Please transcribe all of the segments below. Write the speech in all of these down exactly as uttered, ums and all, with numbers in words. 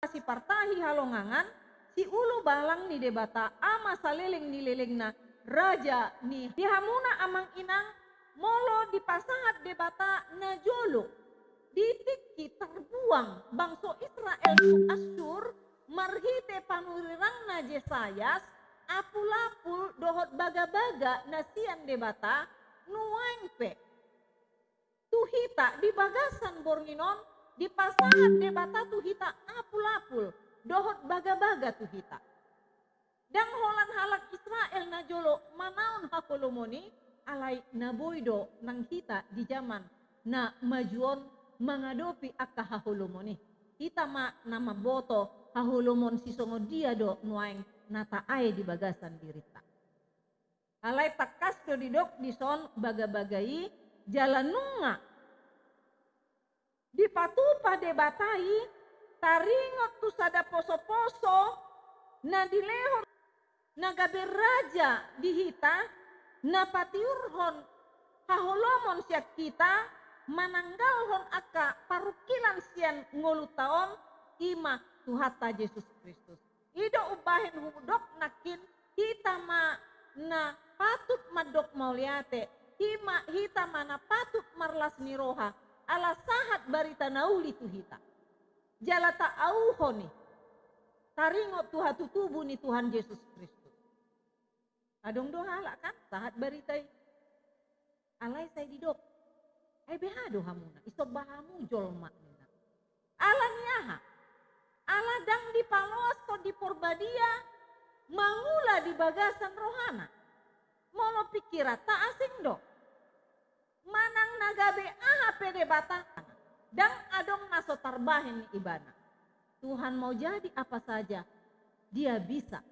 Sipartahi halongangan, siulubalang ni Debata, ama saleleng ni lelengna, raja ni. Di hamuna amang inang, molo dipasahat Debata na jolo, di tingki tarbuang bangso Israel tu Assur, marhite panurirangna Jesayas, apulapul dohot bagabaga na sian Debata, nuaeng pe tu hita di bagasan borngin on, dipasahat Debata tu hita apulapul dohot bagabaga tu hita. Ndang holan halak Israel na jolo manaon haholomon i, alai na boi do nang hita di jaman na maju on mangadopi angka haholomon i. Hita ma na mamboto haholomon sisongon dia do nuaeng na taae di bagasan dirinta. Alai tangkas do didok dison bagabaga i, jala nunga dipatupa Debata i, taringot tu sada posoposo na dilehon, na gabe raja di hita, na patiurhon haholomon sian hita, mananggalhon angka parungkilan sian ngolunta on, i ma Tuhanta Jesus Kristus. I do umbahen hudok nangkin, hita ma na patut mandok mauliate, hima, hita ma na patut marlas ni roha, ala sahat barita na uli tu hita. Jala taauhon i, taringot tu hatutubu ni Tuhan Jesus Kristus. Adong do halak kan, sahat barita i. Alai sai didok, ai beha do hamuna, isomba hamu jolma ninna. Ala ni aha? Ala ndang dipaloaskon di Porbadia mangula di bagasan rohana. Molo pingkiranta asing do. Manang na gabe aha pe Debata, ndang adong na so tarbahen ni ibana. Tuhan mau jadi apa saja, Dia bisa.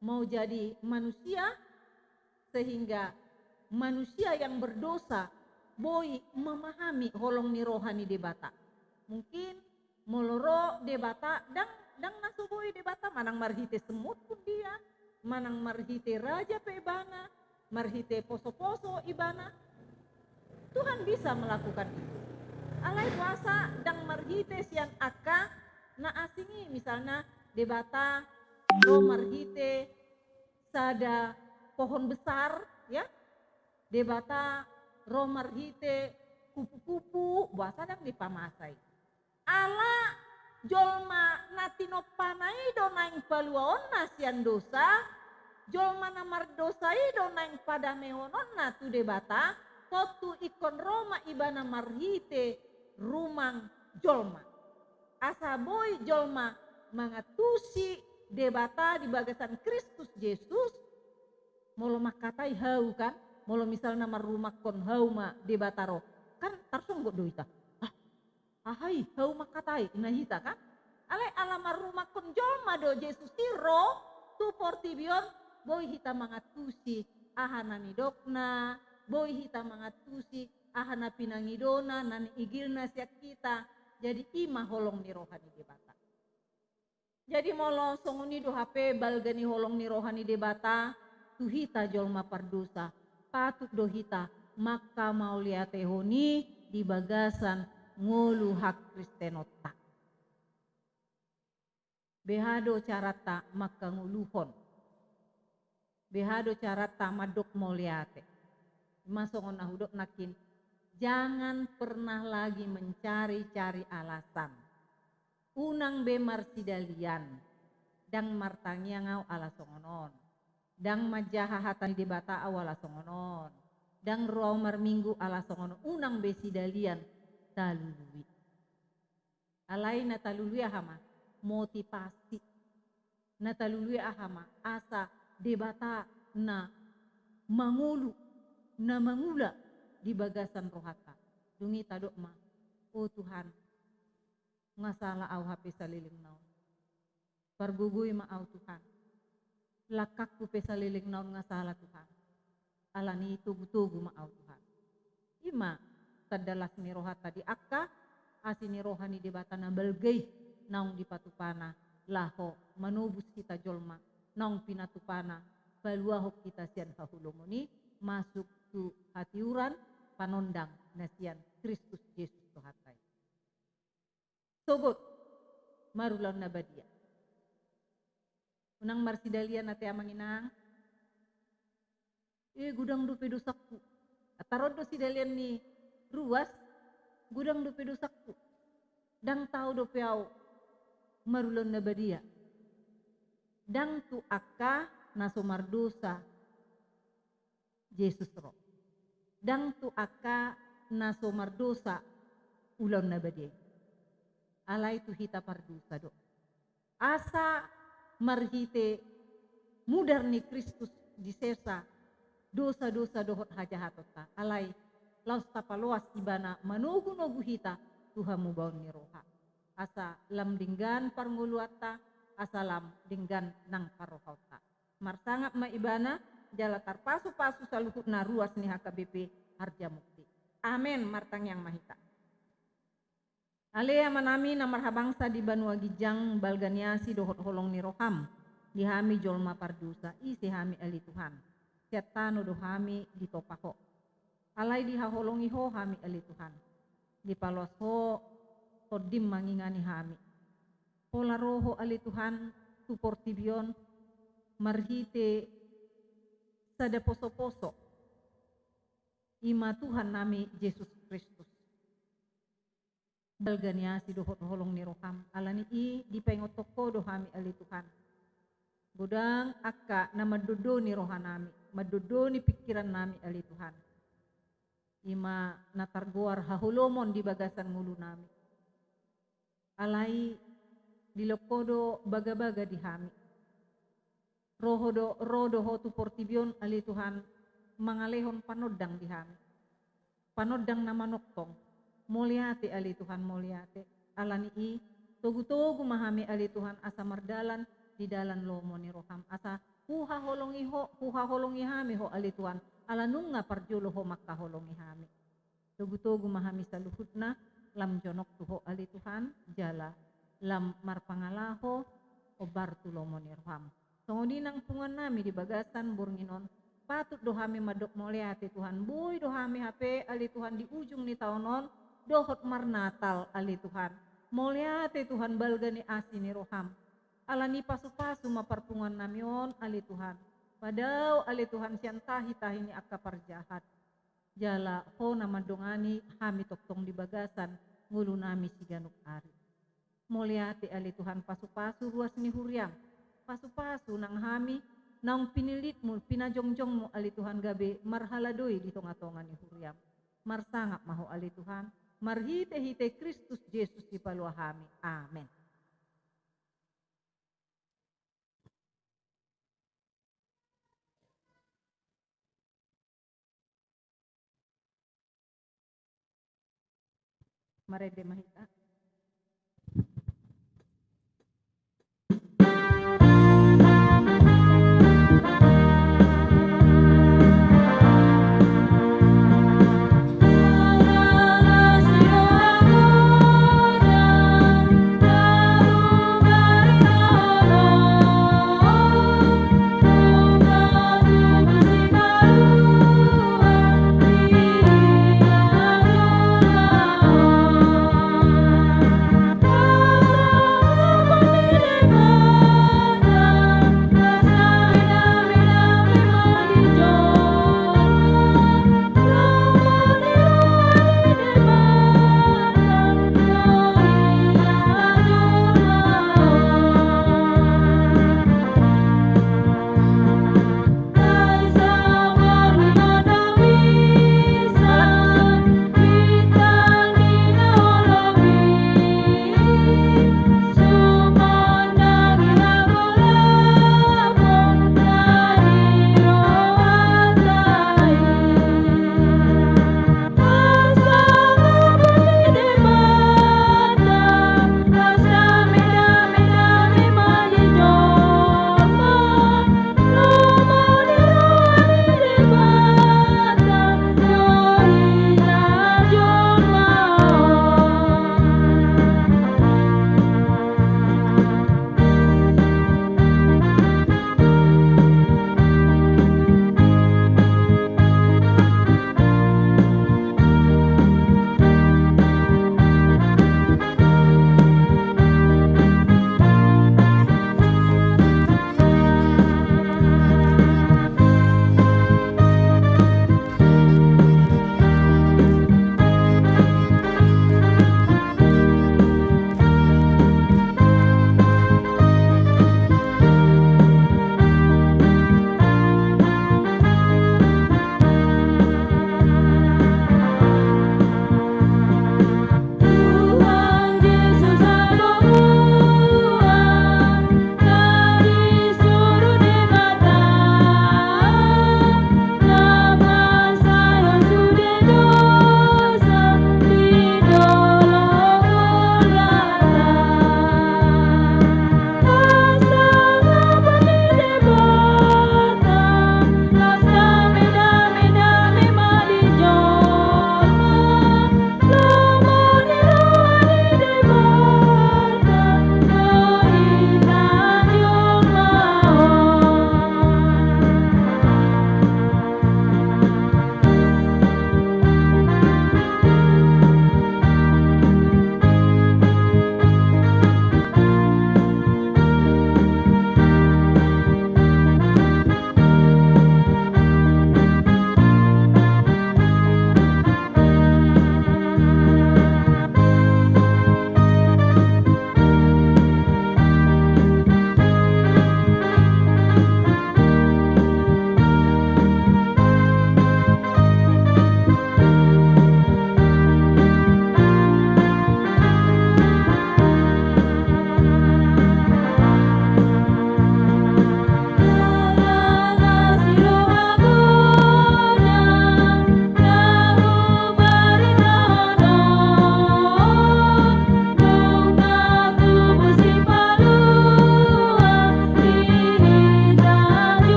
Mau jadi manusia, sehingga manusia yang berdosa boi memahami holong ni roha ni Debata. Mungkin molo ro Debata, ndang, ndang na so boi Debata, manang marhite semut pun dia, manang marhite raja pe ibana, marhite posoposo ibana, Tuhan bisa melakukan itu. Alai boasa ndang marhite sian angka na asing i, misalna Debata ro marhite sada pohon besar, ya, Debata ro marhite kupu-kupu, boasa ndang dipamasa i. Ala jolma na tinompana i do naeng paluaonna sian dosa, jolma na mardosa i do naeng padamehononna tu Debata, tontu ingkon ro ma ibana marhite rumang jolma. Asa boi jolma mangantusi Debata di bagasan Kristus Jesus. Molo mangkatai hau kan, molo misalna marrumangkon hau ma Debata ro, kan tarsonggot do hita. Ah, aha i hau mangkatai, na hita kan? Alai ala marrumangkon jolma do Jesus i ro tu portibi on, boi hita mangantusi aha na nidokna, boi hita mangantusi aha na pinangidona, na niigilna sian hita. Jadi i ma holong ni roha ni Debata. Jadi molo songon i do hape balga ni holong ni roha ni Debata tu hita jolma pardosa, patut do hita mangkamauliatehon i di bagasan ngolu hakristenonta. Beha do caranta mangkangoluhon. Beha do caranta mandok mauliate. I ma songon na hudok nangkin, jangan pernah lagi mencari-cari alasan. Unang be marsidalian, ndang martangiang au ala songon on. Ndang manjaha hata ni Debata au ala songon on. Ndang ro au marminggu ala songon on. Unang be sidalian, talului. Alai na talului aha ma? Motivasi. Na talului aha ma? Asa Debata na mangolu, na mangula di bagasan rohanta. Dung i tadok ma, o Tuhan, nga sala au hape saleleng na on. Pargogoi ma au Tuhan. Langkangku pe saleleng na on nga sala Tuhan. Alani i togu-togu ma au Tuhan. I ma tanda las ni rohanta di angka asi ni roha ni Debata na balga i naung dipatupana laho manobus hita jolma naung pinatupana paluahon hita sian haholomon i masuk tu hatiuran panondang na sian Kristus Jesus Tuhanta i. Sogot. marulaon na badia. Unang marsidalian ate amang inang. Eh, godang dope dosangku. Taruhon do sidalian ni ruas, godang dope dosangku. Ndang tau dope au marulaon na badia. Ndang tu angka na so mardosa Jesus ro. Ndang tu angka na so mardosa ulaon na badia i. Alai tu hita pardosa do. Asa marhite mudar ni Kristus disesa dosa-dosa dohot hajahatonta. Alai laos tapaloas ibana manogu-nogu hita tu hamubaon ni roha. Asa lam denggan parngoluanta, asa lam denggan nang parrohaonta. Marsangap ma ibana, jala tarpasu-pasu saluhutna ruas ni H K B P Harjamukti. Amen, martangiang ma hita. Ale Amanami na marhabangsa di banua ginjang, balga ni asi dohot holong ni roham di hami jolma pardosa, ise hami ale Tuhan. Sian tano do hami ditopa Ho. Alai dihaholongi Ho hami ale Tuhan. Dipaloas Ho tondim mangingani hami. Pola ro Ho ale Tuhan tu portibi on marhite sada poso-poso, i ma Tuhannami Jesus Kristus. Balga ni asi dohot holong ni roham, alani i dipaingothon Ho do hami ale Tuhan. Godang angka na mandondoni rohanami, mandondoni pingkirannami ale Tuhan. I ma na targoar haholomon di bagasan ngolunami. Alai dilehon Ho do bagabaga di hami. Ro Ho do, ro do Ho tu portibi on ale Tuhan, mangalehon panondang di hami. Panondang na manongtong. Mauliate ale Tuhan, mauliate. Alani i, togu-togu ma hami ale Tuhan asa mardalan di dalan lomo ni roham. Asa huhaholongi Ho, huhaholongi hami Ho ale Tuhan. Ala nunga parjolo Ho mangkaholongi hami. Togu-togu ma hami saluhutna, lam jonok tu Ho ale Tuhan, jala lam marpangalaho hombar tu lomo ni roham. Songon i nang punguannami di bagasan borngin on, patut do hami mandok mauliate Tuhan, boi do hami hape ale Tuhan di ujung ni taon on, dohot marnatal ale Tuhan. Mauliate Tuhan balga ni asi ni roham. Alani pasu-pasu ma parpunguannami on ale Tuhan. Padao ale Tuhan sian tahi-tahi ni angka parjahat. Jala Ho na mandongani hami tongtong di bagasan ngolunami siganup ari. Mauliate ale Tuhan pasu-pasu ruas ni huriam. Pasu-pasu nang hami naung pinillitmu, pinajongjongmu ale Tuhan gabe marhaladoi di tonga-tonga ni huriam. Marsangap ma Ho ale Tuhan, marhite-hite Kristus Jesus sipalua hami. Amen. Marende ma hita.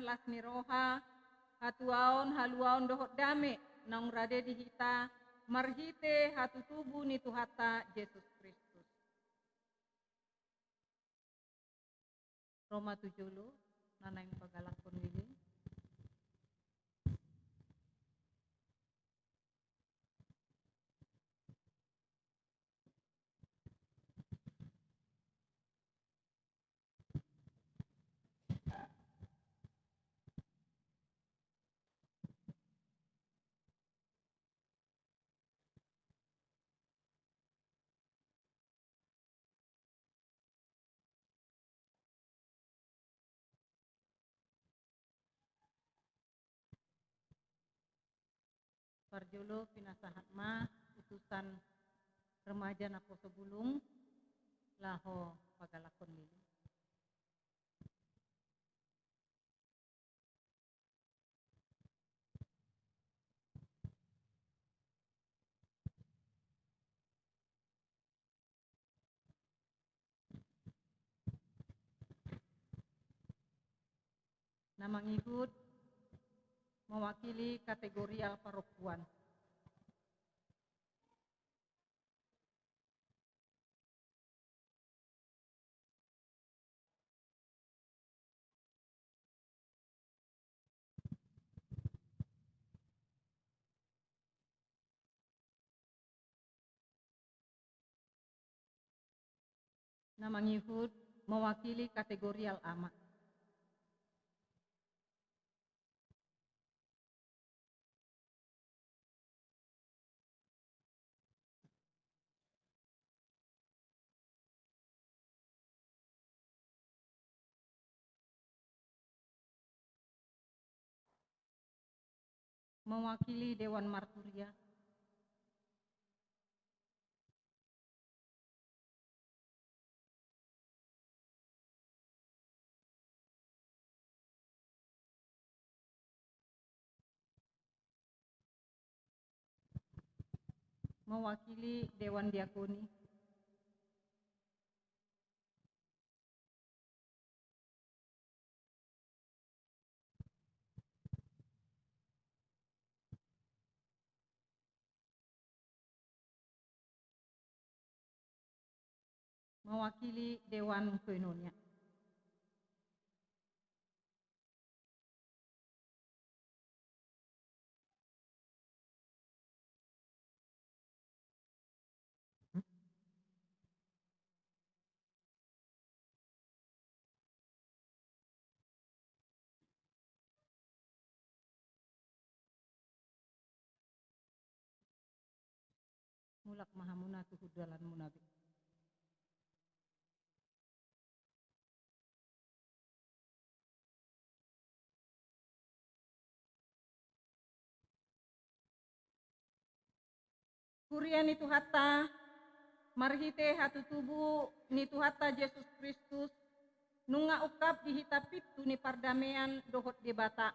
las ni roha, hatuaon, haluaon dohot dame naung rade di hita marhite hatutubu ni Tuhanta Jesus Kristus. Ro ma tu jolo, na naeng pagalakhon lilin. Parjolo pinasahat ma utusan remaja Naposo Bulung laho pagalakhon lilin. Na mangihut mewakili kategorial parompuan. Na mangihut mewakili kategorial ama. Mewakili Dewan Marturia. Mewakili Dewan Diakoni. Mewakili Dewan Koinonia. Mulak ma hamuna tu hundulanmuna be. Huria ni Tuhanta, marhite hatutubu ni Tuhanta Jesus Kristus, nunga ungkap di hita pintu ni pardamean dohot Debata.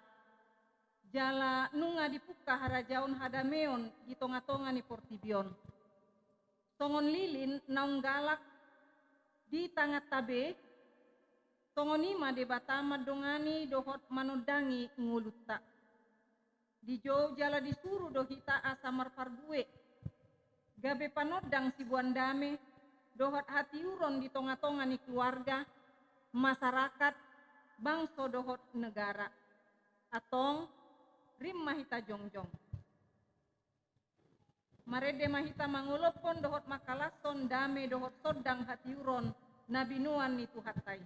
Jala nunga dipungka harajaon hadameon di tonga-tonga ni portibi on. Songon lilin naung galak di tanganta be, songon i ma Debata mandongani dohot manondangi ngolunta. Dijou jala disuru do hita asa marparbue, gabe panondang siboan dame dohot hatiuron di tonga-tonga ni keluarga, masarakat, bangso dohot negara. Antong, rim ma hita jongjong. Marende ma hita mangolophon dohot mangkalashon dame dohot sondang hatiuron na binoan ni Tuhanta i.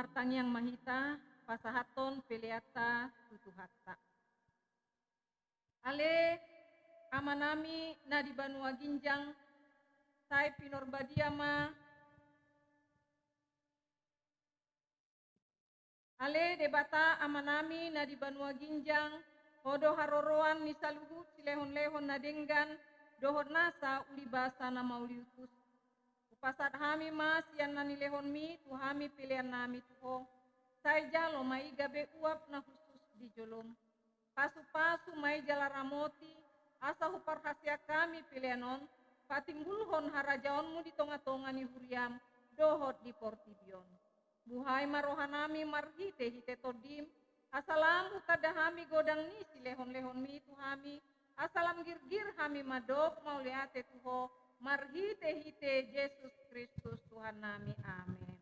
Martangiang ma hita, pasahathon peleanta tu Tuhanta. Ale Amanami na di banua ginjang, sai pinarbadia ma. Ale Debata Amanami na di banua ginjang, Ho do haroroan ni saluhut silehonlehon na denggan dohot nasa ulibasa na mauliutus. Hupasahat hami ma sian na nilehonMi tu hami peleannami tu Ho. Sai jalo ma i gabe uap na hushus di joloM. Pasupasu ma i jala ramoti, asa huparhaseang hami pelean on, patimbulhon harajaonMu di tongatonga ni huriaM dohot di portibi on. Buhai ma rohanami marhitehite TondiM, asa lam hutanda hami godang ni silehonlehonMi tu hami, asa lam girgir hami mandok mauliate tu Ho, marhitehite Jesus Kristus Tuhannami. Amen.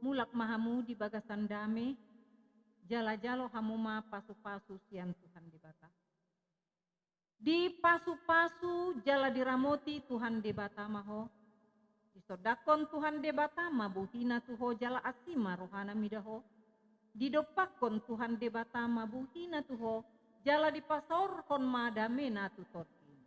Mulak ma hamu di bagasan dame, jala jalo hamu ma pasupasu sian Tuhan Debata. Dipasupasu jala diramoti Tuhan Debata ma ho. Disondangkon Tuhan Debata ma bohiNa tu ho jala asi ma rohaNa mida ho. Didompakkon Tuhan Debata ma bohiNa tu ho, jala dipasaorhon ma dameNa tu tondim.